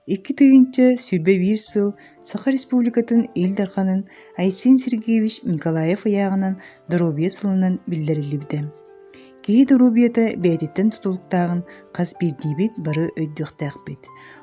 2021 сыл Саха Республикатын Ил Дарханын Айсен Сергеевич Николаев ыйааҕынан Доруобуйа сылынан биллэриллибитэ. Киһи доруобуйата бэйэтиттэн тутулуктааҕын хас биирдиибит бары өйдүөхтээхпит.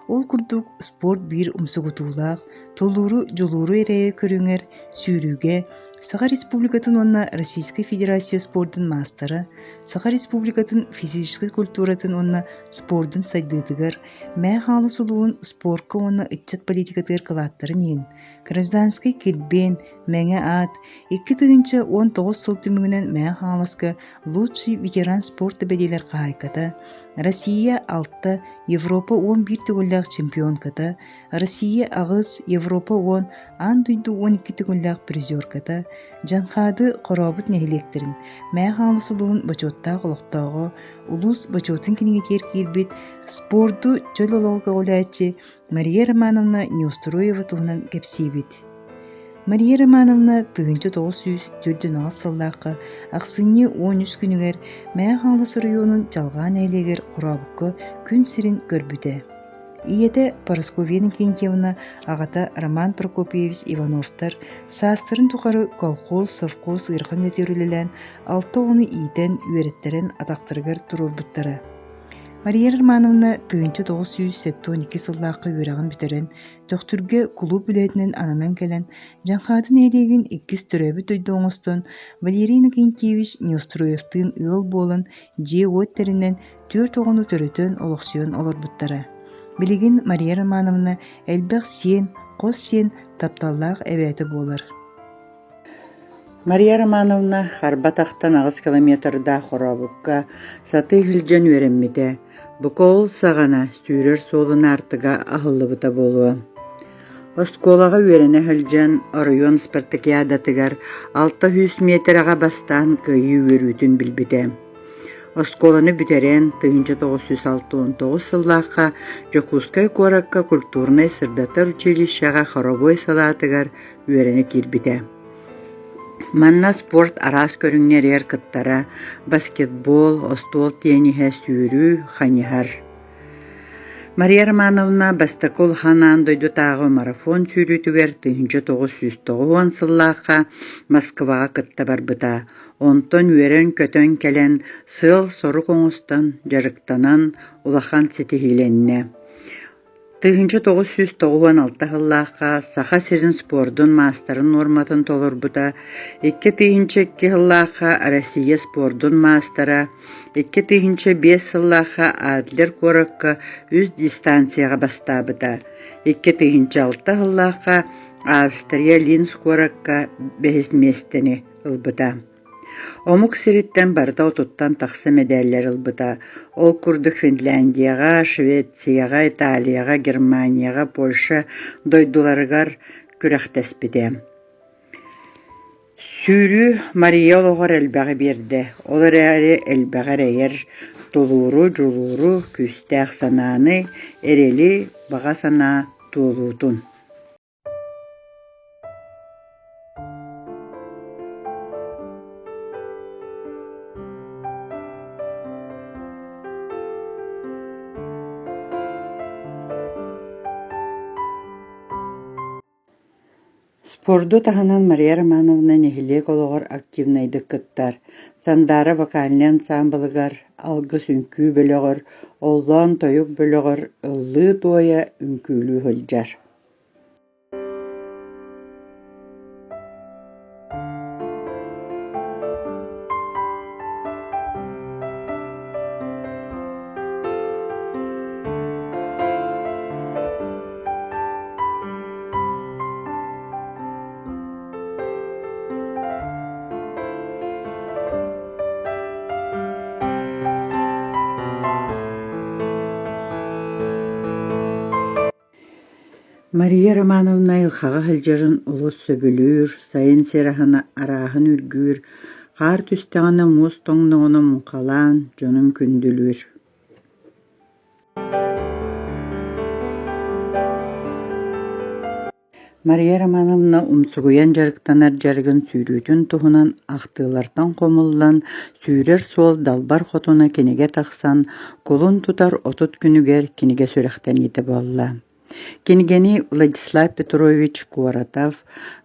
Ол курдук спорт биир умсугутуулаах, тулууру, дьулууру эрэйэр көрүҥэр сүүрүүгэ Саха Республикатын уонна Российскай Федерация спордун маастара, Саха Республикатын физическэй культуратын уонна спордун сайдыытыгар, Мэҥэ Хаҥалас улууһун спорка уонна ыччат политикатыгар кылааттарын иһин, Гражданскай килбиэн, Мэҥэ аат, 2019 сыл түмүгүнэн Мэҥэ Хаҥаласка «Лучший ветеран спорта» бэлиэлэр хаһаайката, Россия алта, Европа 11 төгүллээх чемпионката, Россия аҕыс, Европа 10, аан дойду 12 төгүллээх призерката, Дьаҥхаады Хорообут нэһилиэктэрин, Мэҥэ Хаҥалас улууһун бочуоттаах олохтооҕо, улуус бочуотун кинигэтигэр киирбит спорду чөл олоҕу көҕүлээччи Мария Романовна Неустроева туһунан кэпсиибит. Мария Романовна 1948 сыллаахха ахсынньы 13 күнүгэр Мэҥэ Хаҥалас оройуонун Чалҕаа нэһилиэгэр Хорообукка күн сирин көрбүтэ. Ийэтэ Парасковья Иннокентьевна, аҕата Роман Прокопьевич Ивановтар саастарын тухары колхоз, совхоз ыарахан үлэтигэр үлэлээн алта оҕону иитэн, үөрэттэрэн атахтарыгар туруорбуттара. Мария Романовна 1972 сыллаахха үөрэҕин бүтэрэн, Төхтүргэ кулууп үлэһитинэн ананан кэлэн, Дьаҥхаатын нэһилиэгин иккис төрөөбүт дойду оҥостон, Валерий Иннокентьевич Неустроевтыын ыал буолан, дьиэ-уот тэринэн, түөрт оҕону төрөтөн, олохсуйан олорбуттара. Билигин Мария Романовна элбэх сиэн, хос сиэн тапталлаах эбээтэ буолар. Мария Романовна харба тахтан аҕыс километрдаах Хорообукка сатыы сылдьан үөрэммитэ. Бука ол саҕана сүүрэр суолун аартыга аһыллыбыта буолуо. Оскуолаҕа үөрэнэ сылдьан оройуон спартакиадатыгар 600 миэтэрэҕэ бастаан кыайыы үөрүүтүн билбитэ. Оскуоланы бүтэрэн, 1969 сыллаахха Дьокуускай куоракка культурнай-сырдатар училищеҕа хоровой салаатыгар үөрэнэ киирбитэ. Манна спорт араас көрүҥнэригэр кыттара: баскетбол, остуол тиэниһэ, сүүрүү, хайыһар. Мария Романовна бастакы улахан аан дойдутааҕы марафон сүүрүүтүгэр 1990 сыллаахха Москваҕа кытта барбыта. Онтон үөрэн-көтөн кэлэн, сыал-сорук оҥостон, дьарыктанан улахан ситиһиилэннэ. 1996 сыллаахха Саха сирин спордун маастарын нуорматын толорбута, 2002 сыллаахха Россия спордун маастара, 2005 сыллаахха Адлер куоракка үс дистанцияҕа бастаабыта, 2006 сыллаахха Австрия Линц куоракка бэһис миэстэни ылбыта. Омук сириттэн барыта отуттан тахса мэдээллэри ылбыта. Ол курдук Финляндияҕа, Швецияҕа, Италияҕа, Германияҕа, Польша дойдуларыгар күрэхтэспитэ. Сүүрүү Мария олоҕор элбэҕи биэрдэ, ол эрээри элбэҕи эрэйэр тулууру, дьулууру, күүстээх санааны, эрэли, баҕа санаа туолуутун. Спорду таһынан Мария Романовна нэһилиэк олоҕор активнайдык кыттар. Сандаара вокальнай ансаамбылыгар, Алгыс үҥкүү бөлөҕөр, Оллоон тойук бөлөҕөр ыллыы-туойа, үҥкүүлүү сылдьар. Мария Романовна айылҕаҕа сылдьарын олус сөбүлүүр, сайын сир аһын арааһын үргүүр, хаар түстэҕинэ муус тоҥноҕуна муҥхалаан дьонун күндүлүүр. Мария Романовна умсугуйан дьарыктанар дьарыгын сүүрүүтүн туһунан ахтыылартан хомуллан «Сүүрэр суол далбар хотуна» кинигэ тахсан, кулун тутар 30 күнүгэр кинигэ сүрэхтэниитэ буолла. Кинигэни Владислав Петрович Коротов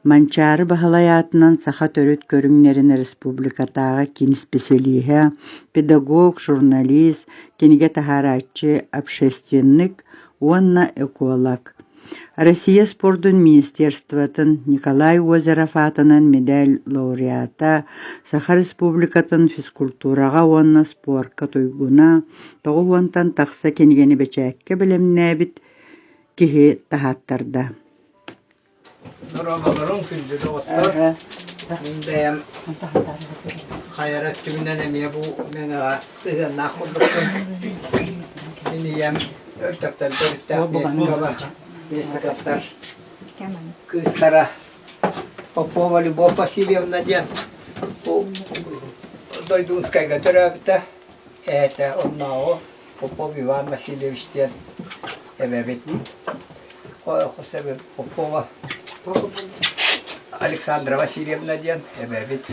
Манчаары Баһылай аатынан саха төрүт көрүҥнэрин республикатааҕы киин исписэлииһэ, педагог, журналист, кинигэ таһаарааччы, общественник уонна эколог, Россия спордун министерствотын Николай Озеров аатынан медаль лауреата, Саха Республикатын физкультураҕа уонна спорка туйгуна, 90-тан тахса кинигэни бэчээккэ бэлэмнээбит киһи таһааттарда. Дорооболоруҥ, күндү доҕоттор! Мин бэйэм хайа өттүбүнэн эмиэ бу Мэҥэҕэ сыһыаннаах курдукпун. Мин ийэм Өлтөхтөн төрүттээх Бесикова, Бесиковтар кыыстара Попова Любовь Васильевна диэн бу Дойдунскайга төрөөбүтэ. Эһэтэ оннооҕу Попов Иван Васильевич диэн эбэбит. Хос эбэм Попова Александра Васильевна диэн эбэбит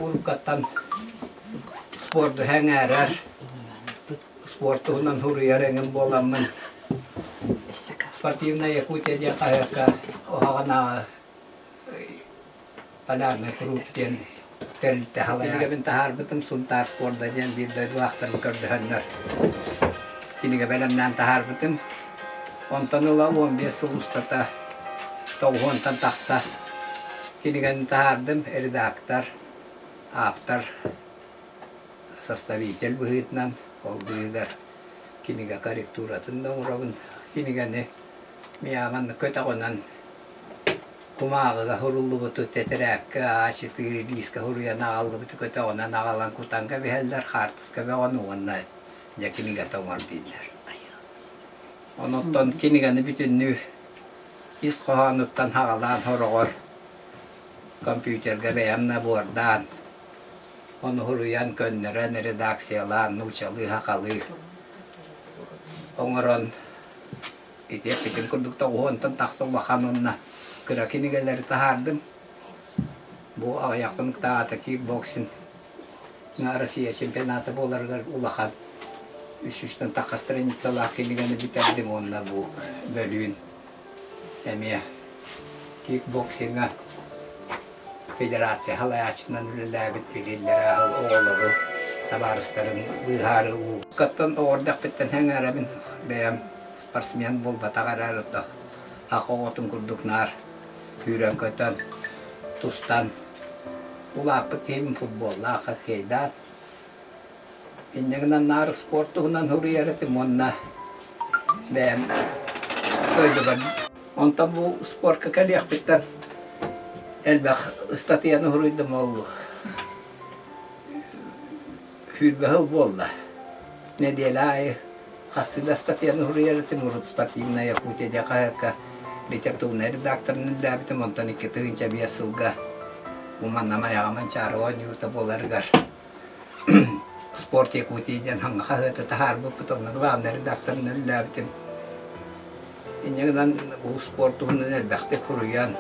уруккаттан спорду сэҥээрэр, спорт туһунан суруйар эҥин буоламмын «Спортивная Якутия» диэн хаһыакка уһаҕанааҕы Полярный круг диэн тэрилтэ салайааччыбын таһаарбытым Сунтаар спорда диэн биир дойдулаахтарым көрдөһөннөр кинигэ бэлэмнээн таһаарбытым. Онтон ыла 15 сыл устата тоҕуһуонтан тахса кинигэни таһаардым. Редактор, автор, составитель быһыытынан ол быыһыгар кинигэ корректуратын да оҥоробун. Кинигэни миэхэ маннык көтөҕөнөн Кумааҕыга суруллубуту тэтэрээккэ аачытыыр лиискэ суруйан аҕаллыбыты көтөҕүнэн аҕалан кутан кэбиһэллэр, хаартыска бөҕөнү уонна дьэ кинигэтэ оҥор дииллэр. Онуттан кинигэни бүтүннүү ис хоһоонуттан саҕалаан сороҕор компьютерга бэйэм набордаан, ону суруйан, көннөрөн, редакциялаан, нууччалыы, сахалыы оҥорон Ити эппитим курдук тоҕуһуонтан тахса улахан уонна кыра кинигэлэри таһаардым. Бу аҕыйах хонуктааҕыта кикбоксинг Россия чемпионата буоларыгар улахан үс сүүстэн тахха страницалаах кинигэни бүтэрдим уонна бу бөлүүн эмиэ кикбоксиҥҥа федерация салайааччытынан үлэлээбит билиллэрэ оҕолору табаарыстарын быыһаары ууккаттан оҕордохпиттэн сэҥээрэбин бэйэм спортсмен буолбатах эрээри ах оҕотун курдук наар сүүрэн-көтөн, тустан улааппыт киһим футболлаах, хоккейдаах. Инньэ гынан наар спорт туһунан суруйар этим уонна бэйэм дойдубар. Онтон бу спортка кэлиэхпиттэн элбэх ыстатыйаны суруйдум ол Сүүрбэ сыл буолла. Нэдиэлэ аайы хастыы да ыстатыйаны суруйар этим. Урут «Спортивная Якутия» диэн хаһыакка литературнай редакторынан үлэлээбитим. Онтон 2005 сылга бу манна Майаҕа Манчаары оонньуута буоларыгар «Спорт Якутии» диэн саҥа хаһыаты таһаарбыппыт. Онно главнай редакторынан үлэлээбитим. Инньэ гынан бу спорт туһунан элбэхтик суруйан,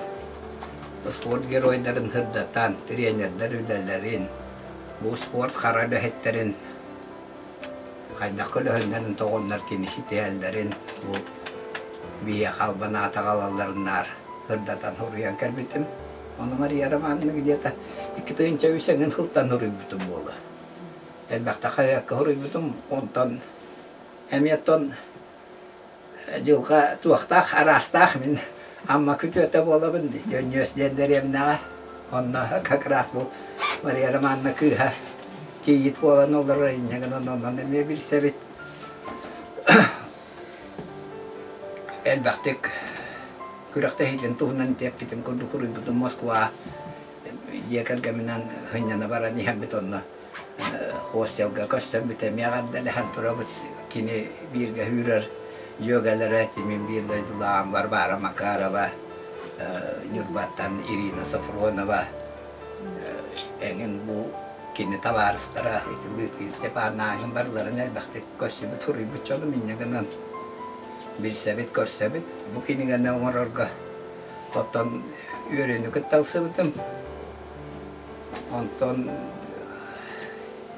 спорт геройдарын сырдатан, тренердэр үлэлэрин, Бу спорт хара үлэһиттэрин хайдах көлөһүннэрин тоҕоннор кини ситиһэллэрин бу биһиэхэ албан аат аҕалалларын наар сырдатан суруйан кэлбитим. Ону Мария Романовна где-то 2003 эҥин сылтан суруйбутум буолуо. Элбэхтэ хаһыакка суруйбутум, онтон эмиэ оттон Дьылҕа туохтаах араастаах мин Амма күтүөтэ буолабын Өнньүөс диэн дэриэбинэҕэ. Онно как раз бу Мария Романовна кыыһа кийиит буолан олорор инньэ гынан онон эмиэ билсэбит. Элбэхтик күрэхтэһиитин туһунан эппитим курдук суруйбутум Москва дьиэ кэргэминэн сынньана баран иһэммит онно Хостелга көрсөммүт эмиэ эҕэрдэлэһэн турабыт. Кини бииргэ сүүрэр дьүөгэлэрэ Тимин биир дойдулааҕым Варвара Макарова, Ньурбаттан Ирина Софронова, эҥин бу кини табаарыстара ити Лыткин Степан Наһин барыларын элбэхтик көрсүбүт, суруйбут дьонум инньэ гынан билсэбит, көрсөбүт. Бу кинигэни оҥорорго оттон үөрүүнү кытта ылсыбытым. Онтон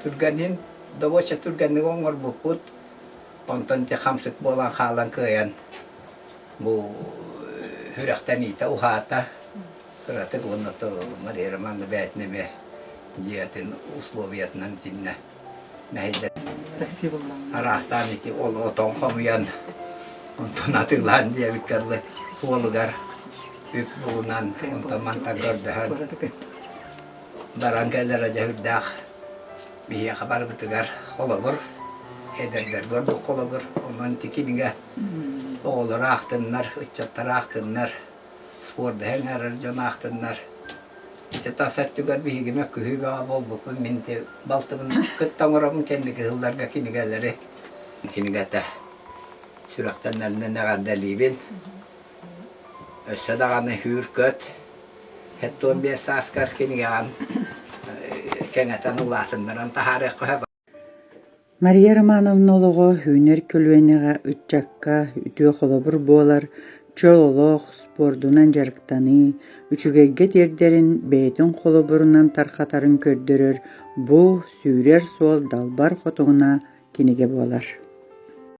түргэнин, добуочча түргэнник оҥорбуппут. Онтон ити хамсык буолан хаалан кыайан. Бу сүрэхтэниитэ уһаата кыратык уонна то Мария Романовна бэйэтин эмиэ дьиэтин условиятынан итиннэ мэһэйдэ араастаан ити ол отон хомуйан онтон атыылаан диэбиккэ дылы уолугар үп булунан онтон мантан көрдөһөн баран кэлэрэ дьэ үрдээх биһиэхэ барыбытыгар холобур эдэрдэргэ ордук холобур онон ити кинигэ оҕолор аахтыннар ыччаттар аахтыннар спорду эҥээрэр дьон аахтыннар ити тас өттүгэр биһиги мөккүһүү бөҕө буолбуппун мин ити балтыбын кытта оҥоробун кэнники сылларга кинигэлэри кинигэтэ сүрэхтэнэринэн эҕэрдэлиибин өссө даҕаны сүүр-көт 75 сааскар кинигэҕин кэҥэтэн улаатыннаран таһаарыахха сөп. Мария Романовна олоҕо үүнэр көлүөнэҕэ ыччакка үтүө холобур буолар, чөл олох, спордунан дьарыктаныы, үчүгэйгэ тиэрдэрин бэйэтин холобурунан тарҕатарын көрдөрөр бу сүүрэр суол далбар хотугуна кинигэ буолар.